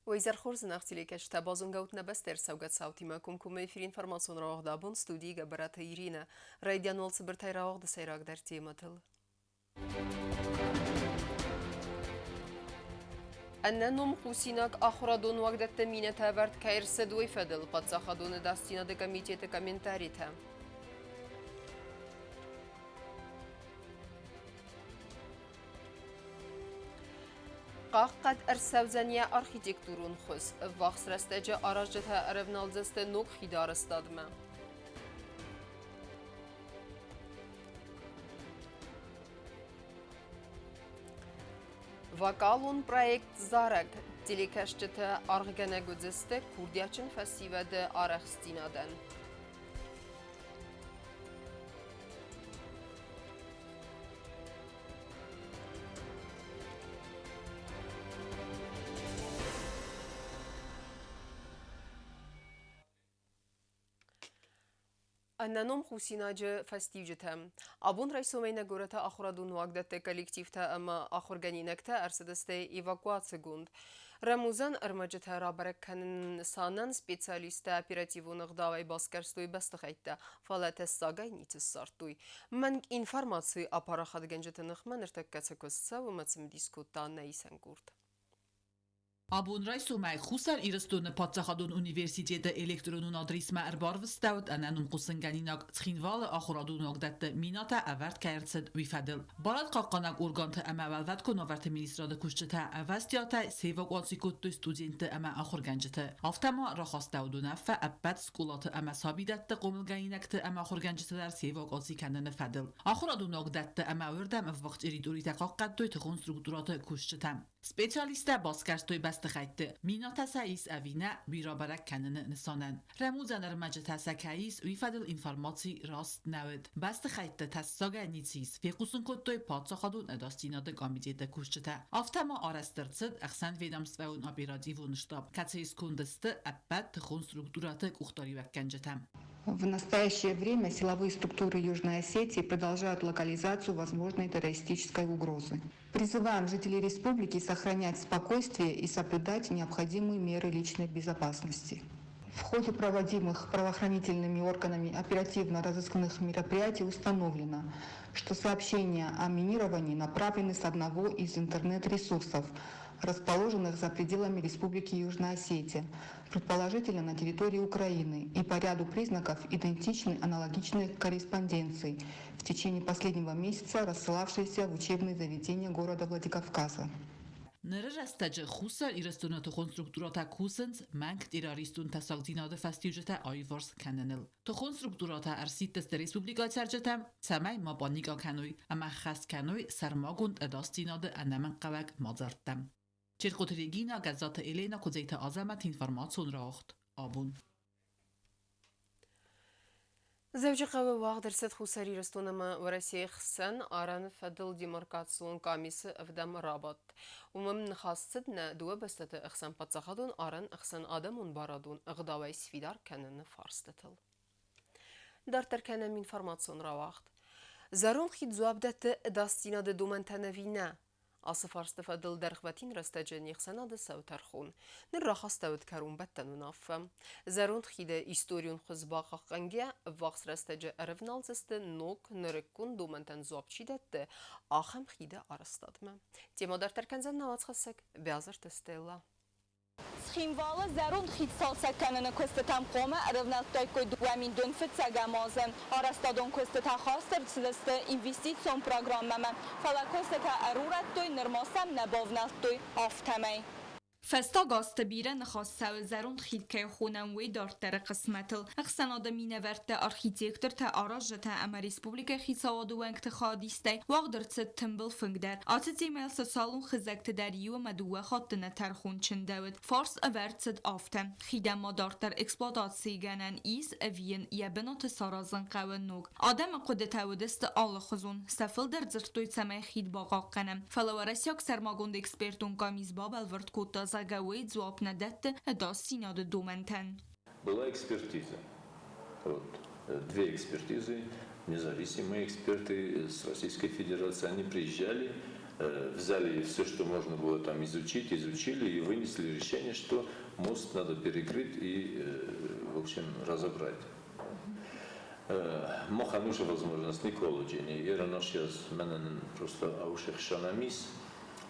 Уый зӕрхор зынаргъ телекӕсджытӕ, базонгӕут нӕ бӕстӕ ӕрцӕугӕ цаутимӕ комкоммӕ эфир информацион рауагъд абон студийы Гӕбӕраты Иринӕ. Райдиан уал цыбыртӕй рауагъды сӕйрагдӕр темӕтыл. Ӕнӕном хъусинаг ахуырадон уагдӕтты минӕтӕ ӕвӕрд кӕй ӕрцыд, уый фӕдыл Паддзахадон ӕдасдзинады комитеты комментаритӕ. Хъахъхъӕд ӕрцӕудзӕн йӕ архитектурон хуыз. Ӕввахс рӕстӕджы аразджытӕ ӕрӕвналдзысты ног хиды арӕзтадмӕ. Вокалон проект «Зарӕг» телекӕсджытӕ аргъгӕнӕг уыдзысты курдиатджын фӕсивӕды арӕхстдзинадӕн. Ӕнӕном хъусинаджы фӕстиуджытӕ. Абон райсомӕй нӕ горӕты ахуырадон уагдӕтты коллективтӕ ӕмӕ ахуыргӕнинӕгтӕ ӕрцыдысты эвакуацигонд. Рӕмудзӕн ӕрмӕджытӕ рабӕрӕг кӕныны нысанӕн специалисттӕ оперативон ӕгъдауӕй басгӕрстой бӕстыхӕйттӕ, фӕлӕ тӕссагӕй ницы ссардтой. Мӕнг информаци апарахатгӕнджыты ныхмӕ ныртӕккӕ цы куыст цӕуы ӕмӕ цымыдис кодта нӕ исӕн къорд. Абон райсомӕй Хуссар Ирыстоны паддзахадон университеты электронон адресмӕ ӕрбарвыстӕуыд ӕнӕном хъусынгӕнинаг Цхинвалы ахуырадон уагдӕтты минӕтӕ ӕвӕрд кӕй ӕрцыд, уый фӕдыл. Барадхъахъхъӕнӕг органты ӕмӕ уӕлвӕткон уавӕрты министрады кусджытӕ ӕвӕстиатӕй сэвакуаци кодтой студентты ӕмӕ ахуыргӕнджыты. Афтӕ ма рахастӕуыд уынаффӕ ӕппӕт скъолаты ӕмӕ сабидӕтты хъомылгӕнинӕгты ӕмӕ ахуыргӕнджыты дӕр сэвакуаци кӕныны фӕдыл. Ахуырадон уагдӕтты ӕмӕ уырдӕм ӕввахс территоритӕ хъахъхъӕдтой тыхон структурӕты кусджытӕ. Специалисттӕ басгӕрстой бӕстыхӕйтты, минӕтӕ сӕ ис ӕви нӕ, уый рабӕрӕг кӕныны нысанӕн. Рӕмудзӕн ӕрмӕджытӕ сӕ кӕй ис, уый фӕдыл информаци раст нӕ уыд. Бӕстыхӕйтты тӕссагӕй ницы ис, фехъусын кодтой паддзахадон ӕдасдзинады комитеты кусджытӕ. Афтӕ ма арӕзт ӕрцыд ӕхсӕнведомствӕйон оперативон штаб, кӕцыйы сконды сты ӕппӕт тыхон структурӕты къухдариуӕггӕнджытӕ. В настоящее время силовые структуры Южной Осетии продолжают локализацию возможной террористической угрозы. Призываем жителей республики сохранять спокойствие и соблюдать необходимые меры личной безопасности. В ходе проводимых правоохранительными органами оперативно-розыскных мероприятий установлено, что сообщения о минировании направлены с одного из интернет-ресурсов, расположенных за пределами Республики Южная Осетия, предположительно на территории Украины, и по ряду признаков идентичны аналогичной корреспонденции, в течение последнего месяца рассылавшейся в учебные заведения города Владикавказа. Ныры рӕстӕджы Хуссар Ирыстоны тыхон структурӕтӕ кусынц мӕнг террористон тӕссагдзинады фӕстиуджытӕ аиуварс кӕныныл. Тыхон структурӕтӕ ӕрсидтысты республикӕйы цӕрджытӕм, цӕмӕй ма паникӕ кӕной ӕмӕ хӕст кӕной сӕрмагонд ӕдасдзинады ӕнӕмӕнгхъӕуӕг мадзӕлттӕм. Черкоты Регина, Гӕззаты Елена, Куыдзейты Азӕмӕт информацион рауагъд абон. Дзӕуджыхъӕуы уагъд ӕрцыд Хуссар Ирыстон ӕмӕ Уӕрӕсейы хсӕн арӕны фӕдыл демаркацион къамисы ӕвдӕм рабадт. Уымӕн ныхас цыд нӕ дыууӕ бӕстӕты ӕхсӕн паддзахадон арӕн ӕхсӕнадӕмон барадон ӕгъдауӕй сфидар кӕныны фарстытыл. Дарддӕр кӕнӕм информацион рауагъд. Зӕронд хид дзуапп дӕтты ӕдасдзинады домӕнтӕн ӕви нӕ? Ацы фарсты фӕдыл дӕргъвӕтин рӕстӕджы не хсӕнады цӕуы тӕрхон. Ныр рахастӕуыд кӕронбӕттӕн уынаффӕ. Зӕронд хиды историон хуыз бахъахъхъӕнгӕ, ӕввахс рӕстӕджы ӕрӕвналдзысты ног, нырыккон домӕнтӕн дзуапп чи дӕтты, ахӕм хиды арӕзтадмӕ. Темӕ дарддӕр кӕндзӕн нӕ уацхӕссӕг Бязырты Стелла. Цхинвалы зӕронд хид цалцӕг кӕныны куыстытӕм хъуамӕ ӕрӕвнӕлдтаиккой 2000 фыццӕгӕм азы. Арӕзтадон куыстытӕ хаст ӕрцыдысты инвестицион программӕмӕ, фӕлӕ куыстытӕ ӕрурӕдтой, нырма сӕм нӕ бавнӕлдтой, афтӕмӕй. Фӕстаг азты бирӕ ныхас цӕуы зӕронд хид кӕй хонӕм, уый дарддӕры хъысмӕтыл. Ӕхсӕнады минӕвӕрттӕ, архитектортӕ, аразджытӕ ӕмӕ республикӕйы хицауады уӕнгты хайадистӕй уагъд ӕрцыд тымбыл фынг дӕр. Ацы темӕйыл социалон хызӕгты дӕр иу ӕмӕ дыууӕ хатты нӕ тӕрхон чындӕуыд. Фарс ӕвӕрд цыд афтӕ: хидӕн ма дарддӕр эксплуатацийы гӕнӕн ис ӕви йын йӕ бынаты саразын хъӕуы ног. Адӕмы хъуыдытӕ уыдысты алыхуызон, сӕ фылдӕр дзырдтой, цӕмӕй хид бахъахъхъӕнӕм. Фӕлӕ уӕрӕсейаг сӕрмагонд экспертон къамис бабӕлвырд кодта, зӕгъгӕ, уый дзуапп нӕ дӕтты ӕдасдзинады домӕнтӕн. Была экспертиза. Вот. Две экспертизы, независимые эксперты с Российской Федерации, они приезжали. Взяли все, что можно было там изучить, изучили и вынесли решение, что мост надо перекрыть и, в общем, разобрать. Махӕн уыцы возможность никуал уыджени. Ерӕносиаз мӕнӕн просто аушы хсӕнӕм ис.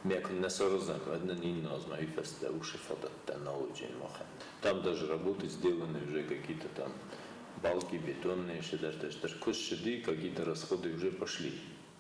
Мӕ куы нӕ саразӕм, уӕд нын иннӕ азмӕ уый фӕстӕ уышы фадӕттӕ нал уыджен махӕн. Там даже работы сделаны уже, какие-то там балки бетонные, цыдӕртӕ стыр куыст цыди, какие-то расходы уже пошли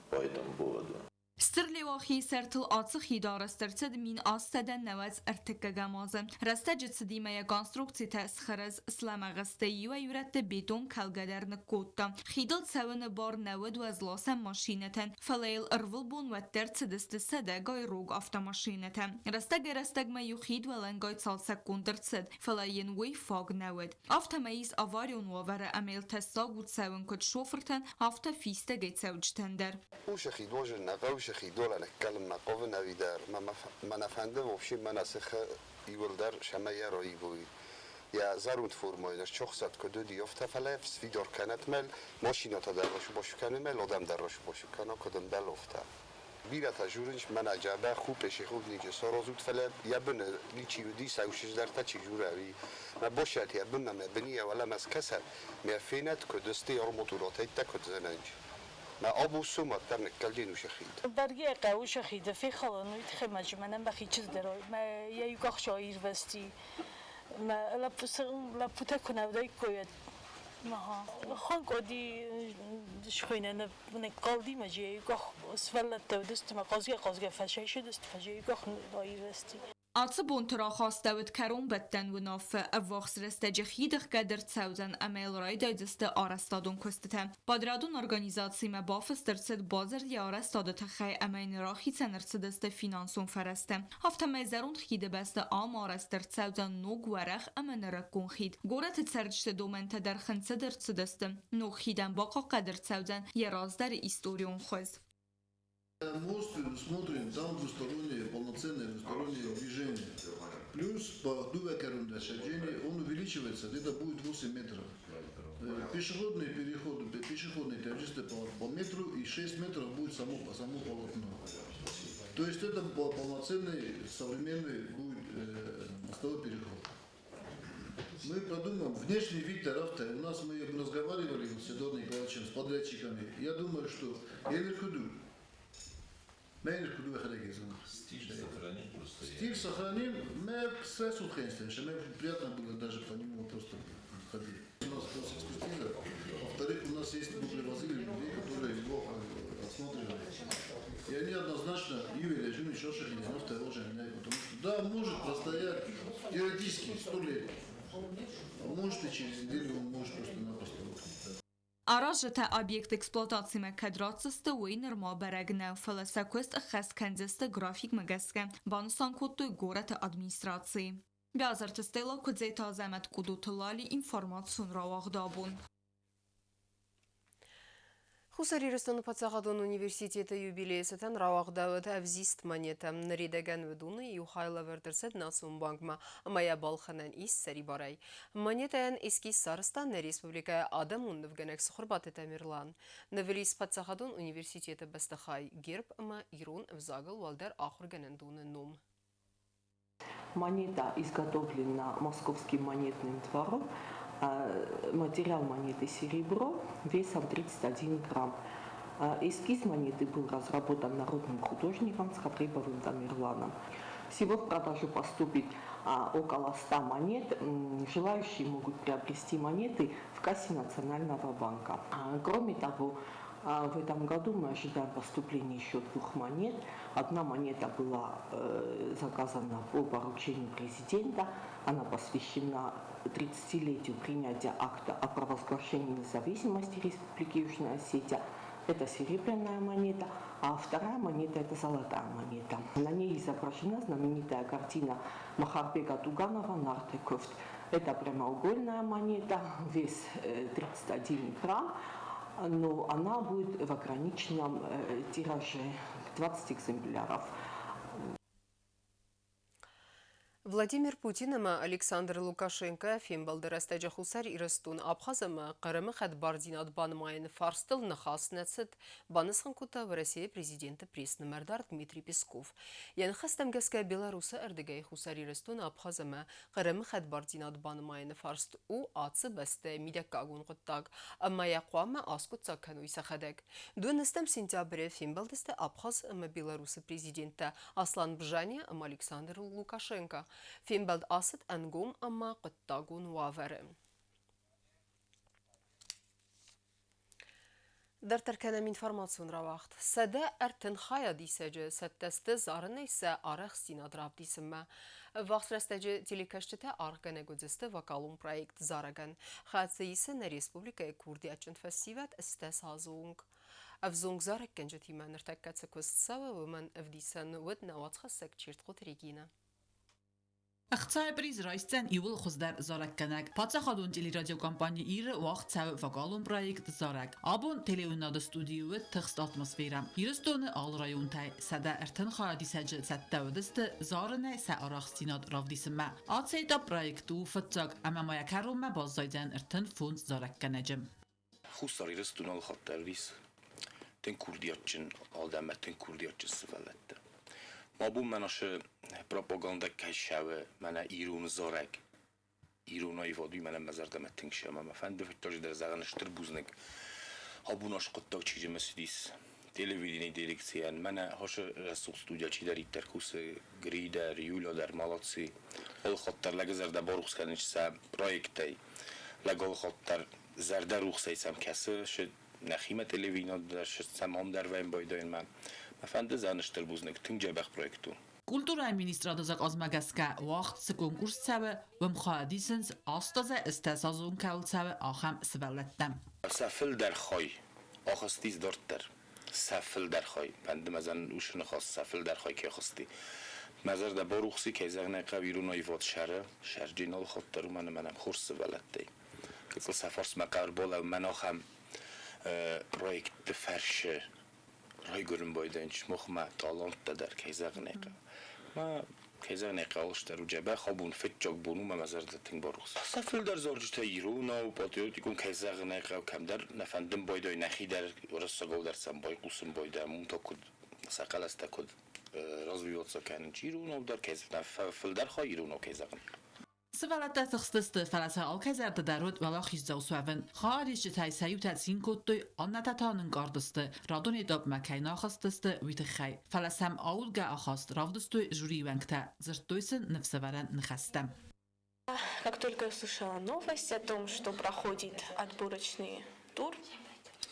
по этому поводу. Стыр Леуахийы сӕртыл ацы хид арӕзт ӕрцыд 1893 азы. Рӕстӕджы цыдимӕ йӕ конструкцитӕ схӕрӕз слӕмӕгъ сты, иуӕй-иу рӕтты бетон кӕлгӕ дӕр ныккодта. Хидыл цӕуыны бар нӕ уыд уӕзласӕн машинӕтӕн, фӕлӕ йыл ӕрвылбон уӕддӕр цыдысты сӕдӕгай рог автомашинӕтӕ. Рӕстӕгӕй-рӕстӕгмӕ-иу хид уӕлӕнгай цалцӕггонд ӕрцыд, фӕлӕ йын уый фаг нӕ уыд. Афтӕмӕй ис аварион уавӕры ӕмӕ йыл тӕссаг у цӕуын куыд шофыртӕн, афтӕ фистӕгӕй цӕуджытӕн дӕр. Уышы хидожы нӕ хъӕусы хидола ныккӕлынмӕ хъавы ӕви дӕр мӕ нӕ фӕнды вообще мӕнӕ сыхы иуылдӕр сӕмӕ йӕ раивой. Йӕ зӕронд формӕйы ысчохсад куыд уыди, афтӕ, фӕлӕ сфидар кӕнӕт мӕл, машинӕтӕ дӕр расу-басу кӕны мӕл, адӕм дӕр расу-басу кӕна, куыд ӕмбӕлы, афтӕ. Бирӕтӕ журынц, мӕнӕ дзӕбӕх у, пешеходниджы саразут, фӕлӕ йӕ быны ничи уыди, сӕусыздӕртӕ чи журы ӕви. Мӕ босӕт йӕ бынмӕ, мӕ быны йӕ уӕлӕмӕ скӕсӕд, мӕ фенӕд, куыд ысты арматурӕтӕйттӕ, куыд зӕнӕнч. Мӕ абон маддӕр ныккалдин уышы хид. Бӕргӕ хъӕуы сӕхи фехалын, уый тыххӕй ма мӕнӕн мӕхи чызг дӕр мӕ йӕ иу къахсо ирвӕзти. Мӕ лӕппутӕ куы нӕ уыдаиккой, Хонкъоди схуыйнӕны ныккалди мӕ йӕ иу къах сывӕллӕттӕ уыдысты мӕ хъазгӕ-хъазгӕ фӕсайсыдысты, фӕлӕ йӕ иу къах аирвӕзти. Ацы бонты рахастӕуыд кӕронбӕттӕн уынаффӕ, ӕввахс рӕстӕджы хид ӕхгӕд ӕрцӕудзӕн ӕмӕ йыл райдайдзысты арӕзтадон куыстытӕ. Подрядон организациимӕ бафыст ӕрцыд бадзырд йӕ арӕзтады тыххӕй ӕмӕ йын рахицӕн ӕрцыдысты финансон фӕрӕзтӕ. Афтӕмӕй зӕронд хиды бӕсты ам арӕзт ӕрцӕудзӕн ног уӕрӕх ӕмӕ нырыккон хид. Горӕты цӕрджыты домӕнтӕ дӕр хынцыд ӕрцыдысты. Ног хидӕн бахъахъхъӕд ӕрцӕудзӕн йӕ раздӕры историон хуыз. Мост предусмотрен, там двустороннее, полноценное двустороннее движение. Плюс по Дуве он увеличивается, где-то будет 8 метров. Пешеходные переходы, пешеходные чисто по метру и 6 метров будет само полотно. То есть это полноценный современный будет мостовой переход. Мы продумаем внешний вид тарафта. У нас мы разговаривали с Федором Николаевичем, с подрядчиками. Я думаю, что Эльркуду, Стиль сохраним просто. Стиль сохраним, мы средства конечно, мне приятно было даже по нему просто ходить. У нас просто экспертиза. Во-вторых, у нас есть, мы привозили людей, которые его осматривали. И они однозначно, Юрий Леонидович Шошин, не знал, потому что, да, может простоять теоретически 100 лет, а может и через неделю он может просто-напросто рухнуть. Аразджытӕ объект эксплуатацимӕ кӕд ратдзысты, уый нырма бӕрӕг нӕу, фӕлӕ сӕ куыст ӕххӕст кӕндзысты графикмӕ гӕсгӕ, банысан кодтой горӕты администрацийы. Биазырты Стелла, Куыдзеты Азӕмӕт, Къудуты Лали, информацион рауагъд абон. Хуссар Ирыстоны паддзахадон университеты юбилейы цытӕн рауагъдӕуыд ӕвзист монетӕ. Ныридӕгӕн уыдоны иу хай лӕвӕрд ӕрцыд Национ бангмӕ ӕмӕ йӕ балхӕнӕн ис сӕрибарӕй. Монетӕйӕн эскиз сарӕзта нӕ республикӕйы адӕмон нывгӕнӕг Цыхуырбаты Тамерлан. Нывылис паддзахадон университеты бӕстыхай, герб ӕмӕ ирон ӕвзагыл уӕлдӕр ахуыргӕнӕндоны ном. Монета изготовлена Московским монетным двором. Материал монеты серебро весом 31 грамм. Эскиз монеты был разработан народным художником Цховребовым Тамерланом. Всего в продажу поступит около 100 монет. Желающие могут приобрести монеты в кассе Национального банка. Кроме того, в этом году мы ожидаем поступления еще двух монет. Одна монета была заказана по поручению президента. Она посвящена 30-летию принятия акта о провозглашении независимости Республики Южная Осетия. Это серебряная монета, а вторая монета – это золотая монета. На ней изображена знаменитая картина Махарбека Туганова «Нарты Кёфт». Это прямоугольная монета, вес 31 грамм, но она будет в ограниченном тираже 20 экземпляров. Владимир Путин ӕмӕ Александр Лукашенко фембӕлды рӕстӕджы Хуссар Ирыстон, Абхаз ӕмӕ Хъырымы хӕдбардзинад банымайыны фарстыл ныхас нӕ цыд, банысан кодта Уӕрӕсейы президенты пресс-нымӕрдар Дмитрий Песков. Йӕ ныхӕстӕм гӕсгӕ Беларусы ӕрдыгӕй Хуссар Ирыстон, Абхаз ӕмӕ Хъырымы хӕдбардзинад банымайыны фарст у ацы бӕстӕйы мидӕггагон хъуыддаг ӕмӕ йӕ хъуамӕ аскъуыддзаг кӕной сӕхӕдӕг. Дыууынӕстӕм сентябры фембӕлдысты Абхаз ӕмӕ Беларусы президенттӕ Аслан Бжания ӕмӕ Александр Лукашенко. Фембӕлд ацыд ӕнгом ӕмӕ хъуыддагон уавӕры. Дарддӕр кӕнӕм информацион рауагъд. 130 хайадисӕджы цӕттӕ сты зарынӕй сӕ арӕхстдзинад равдисынмӕ. Ӕввахс рӕстӕджы телекӕсджытӕ аргъгӕнӕг уыдзысты вокалон проект «Зарӕгӕн». Хӕцы исы нӕ республикӕйы курдиатджын фӕсивӕд стӕс азы онг. Ӕвзонг зарӕггӕнджытимӕ ныртӕккӕ цы куыст цӕуы, уымӕн ӕвдисӕн уыд нӕ уацхӕссӕг Чертхъоты Регинӕ. Ӕхцайы приз райсдзӕн иууыл хуыздӕр зарӕггӕнӕг. Паддзахадон телерадиокомпани Ир-ы уагъд цӕуы вокалон проект «Зарӕг». Абон телеуынынады студийы уыд тыхст атмосферӕ. Ирыстоны алы районтӕй 130 хайадисӕджы цӕттӕ уыдысты зарынӕй сӕ арӕхстдзинад равдисынмӕ. Ацы этап проект у фыццаг ӕмӕ ма йӕ кӕронмӕ баззайдзӕн 35 зарӕггӕнӕджы. Хуссар Ирыстон алхатт дӕр уыдис тынг курдиатджын адӕм ӕмӕ тынг курдиатджын сывӕллӕттӕ. Мӕ бон мӕнӕ шы пропагандӕ кӕй ссӕуы, мӕнӕ ирон зарӕг, ирон аивад, уый мӕнӕн мӕ зӕрдӕмӕ тынг сӕ ӕмӕ мӕ фӕнды фыццаджыдӕр зӕгъын стыр бузныг. Абон аскъуыддаг чи рымысыдис телевиденийы дирекцийӕн, мӕнӕ хосы рӕсугъд студия чидӕриддӕр кусы, Гри дӕр, Юля дӕр, молодцы. Алыхатт дӕр лӕгы зӕрдӕ барухс кӕнынц сӕ проекттӕй. Лӕг алыхатт дӕр зӕрдӕрухсӕй сӕм кӕсы, нӕхимӕ телевиденийы дӕр сӕм ам дӕр вӕййын байдайынмӕ. Мӕ фӕнды зӕгъын стыр бузныг, тынг дзӕбӕх проект у. Культурӕйы министрады закъазмӕ гӕсгӕ уагъд цы конкурс цӕуы, уым хайад исынц 8 азӕй 8 азы онг кӕуыл цӕуы, ахӕм сывӕллӕттӕ. Сӕ фылдӕр хай ахызтис дарддӕр. Сӕ фылдӕр хай, фӕнды мӕ зӕн уыцы ныхас, сӕ фылдӕр хай кӕй ахызти. Мӕ зӕрдӕ барухси, кӕй зӕгъын ӕй хъӕуы, ирон аивад сӕры, сӕрджын алыхатт дӕр уымӕн ӕмӕ нӕм хорз сывӕллӕттӕй. Гыццыл сӕ фарсмӕ хъӕрболау мӕн ахӕм проектты фӕрсы райгуырын байдайын махмӕ таланттӕ дӕр, кӕй зӕгъын ӕй хъӕуы. Мӕ кӕй зӕгъын ӕй хъӕуы, стӕр у дзӕбӕх абон фыццаг бон у, мӕ мӕ зӕрдӕ тынг барухс. Сӕ фылдӕр зарджытӕ иронау, патриотикон, кӕй зӕгъын ӕй хъӕуы, кӕмдӕр нӕ фӕндын байдайы нӕхи дӕр уырыссагау дӕр сӕм байхъусын байдайӕм, уым та куыд сӕ хъӕлӕстӕ куыд развиваться кӕнын, чи иронау дӕр, кӕй фылдӕр хай иронау, кӕй зӕгъын. Сывӕллӕттӕ тыхстысты, фӕлӕ сӕ алкӕй зӕрды дӕр уыд уӕлахиздзау суӕвын. Хъӕрисджытӕй сӕ иутӕ цин кодтой, аннӕтӕ та нынкъард сты, радон этапмӕ кӕй нӕ ахызтысты, уый тыххӕй. Фӕлӕ сӕм аудгӕ ахаст равдыстой жюрийы уӕнгтӕ, дзырдтой сын ныфсӕвӕрӕн ныхӕстӕ. Как только я услышала новость о том, что проходит отборочный тур,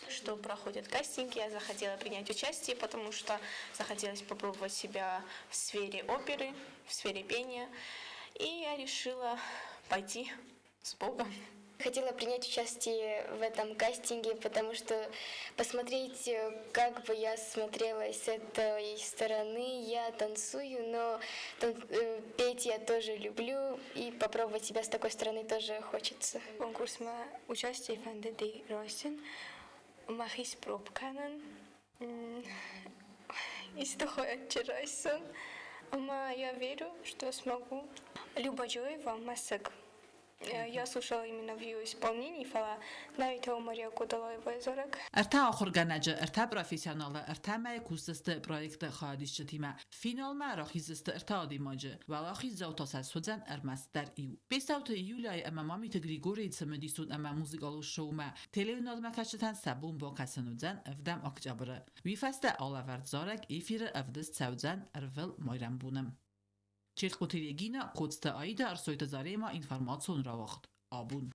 что проходят кастинги, я захотела принять участие, потому что захотелось попробовать себя в сфере оперы, в сфере пения. И я решила пойти с Богом. Хотела принять участие в этом кастинге, потому что посмотреть, как бы я смотрелась с этой стороны. Я танцую, но петь я тоже люблю, и попробовать себя с такой стороны тоже хочется. Конкурсмӕ участие фӕндыди райсын, мӕхи спроб кӕнын, исты хайад райсын. Ӕмӕ я верю, что смогу. Люба Джоева «Мӕсыг». Я слушала именно в ее исполнении, фӕлӕ нӕ Мария Кодалаевайы зарӕг. Ӕртӕ ахуыргӕнӕджы, ӕртӕ профессионалы ӕртӕ мӕйы кусдзысты проекты хайадисджытимӕ. Финалмӕ рахиздзысты ӕртӕ адӕймаджы. Уӕлахиздзау та сӕ суыдзӕн ӕрмӕстдӕр иу. Бестауты Юлияйы ӕмӕ Мамиты Григорийы цымыдисон ӕмӕ музыкалон шоумӕ телеуынадмӕ кӕсджытӕн сӕ бон бакӕсын уыдзӕн ӕвдӕм октябры. Уый фӕстӕ алӕвӕрд зарӕг эфиры ӕвдыст цӕудзӕн ӕрвыл майрӕмбоны. Челкъуты Регина, Коцты Аида, Ӕрсойты Зарема, информацион рауагъд. Абон.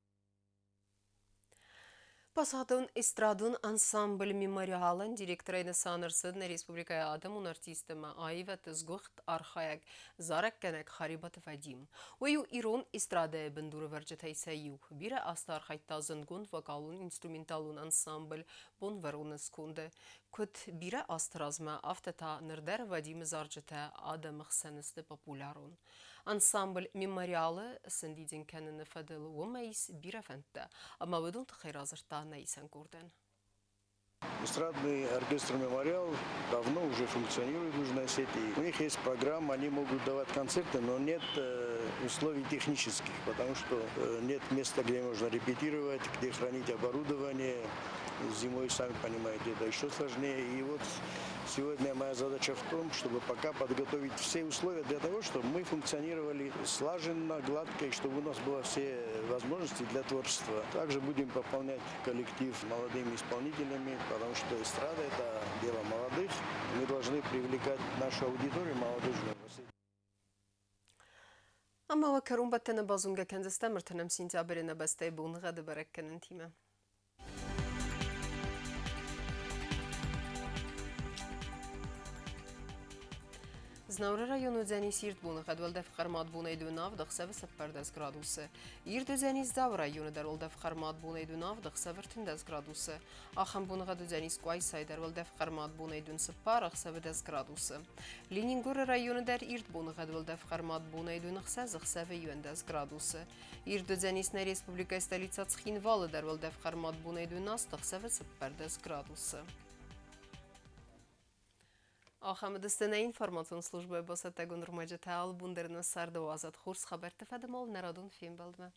Паддзахадон эстрадон ансамбль «Мемориал»-ӕн директорӕй нысан ӕрцыд нӕ республикӕйы адӕмон артист ӕмӕ аивӕдты сгуыхт архайӕг, зарӕггӕнӕг Харебаты Вадим. Уый у ирон эстрадӕйы бындурӕвӕрджытӕй сӕ иу. Бирӕ азты архайдта зындгонд вокалон-инструменталон ансамбль «Бонвӕрон-ы сконды». Куыд бирӕ азты размӕ, афтӕ та ныр дӕр Вадимы зарджытӕ адӕмы хсӕн сты популярон. Ансамбль «Мемориал»-ы сӕндидзын кӕныны фӕдыл уымӕ ис бирӕ фӕндтӕ, ӕмӕ уыдон тыххӕй радзырдта нӕ исӕн къордӕн. Эстрадный оркестр «Мемориал» давно уже функционирует в Южной Осетии. У них есть программа, они могут давать концерты, но нет условий технических, потому что нет места, где можно репетировать, где хранить оборудование. Зимой, сами понимаете, это еще сложнее. И вот сегодня моя задача в том, чтобы пока подготовить все условия для того, чтобы мы функционировали слаженно, гладко, и чтобы у нас было все возможности для творчества. Также будем пополнять коллектив молодыми исполнителями, потому что эстрада – это дело молодых. Мы должны привлекать нашу аудиторию молодежную. Ӕмӕ уӕ кӕронбӕттӕны базонгӕ кӕндзыстӕм ӕртынӕм сентябры нӕ бӕстӕйы боныгъӕды бӕрӕггӕнӕнтимӕ. Знауыры район уыдзӕнис ирд боныгъӕд, уӕлдӕф хъӕрмад бонӕй 7 ӕхсӕвы 14 градусы. Ирд уыдзӕнис Дзауы районы дӕр, уӕлдӕф хъӕрмад бонӕй 7 ӕхсӕвы 13 градусы. Ахӕм боныгъӕд уыдзӕнис Къуайсайы дӕр, уӕлдӕф хъӕрмад бонӕй 4 ӕхсӕвы 10 градусы. Ленингоры районы дӕр ирд боныгъӕд, уӕлдӕф хъӕрмад бонӕй 6 ӕхсӕвы 11 градусы. Ирд уыдзӕнис нӕ республикӕйы столицӕ Цхинвалы дӕр, уӕлдӕф хъӕрмад бонӕй 12 ӕхсӕвы 14 градусы. Ахӕм уыдысты нӕ информацион службӕйы бацӕттӕгонд ӕрмӕджытӕ. Алы бон дӕр нӕ царды уадзӕд хорз хабӕртты фӕдыл нӕ радон фембӕлдмӕ.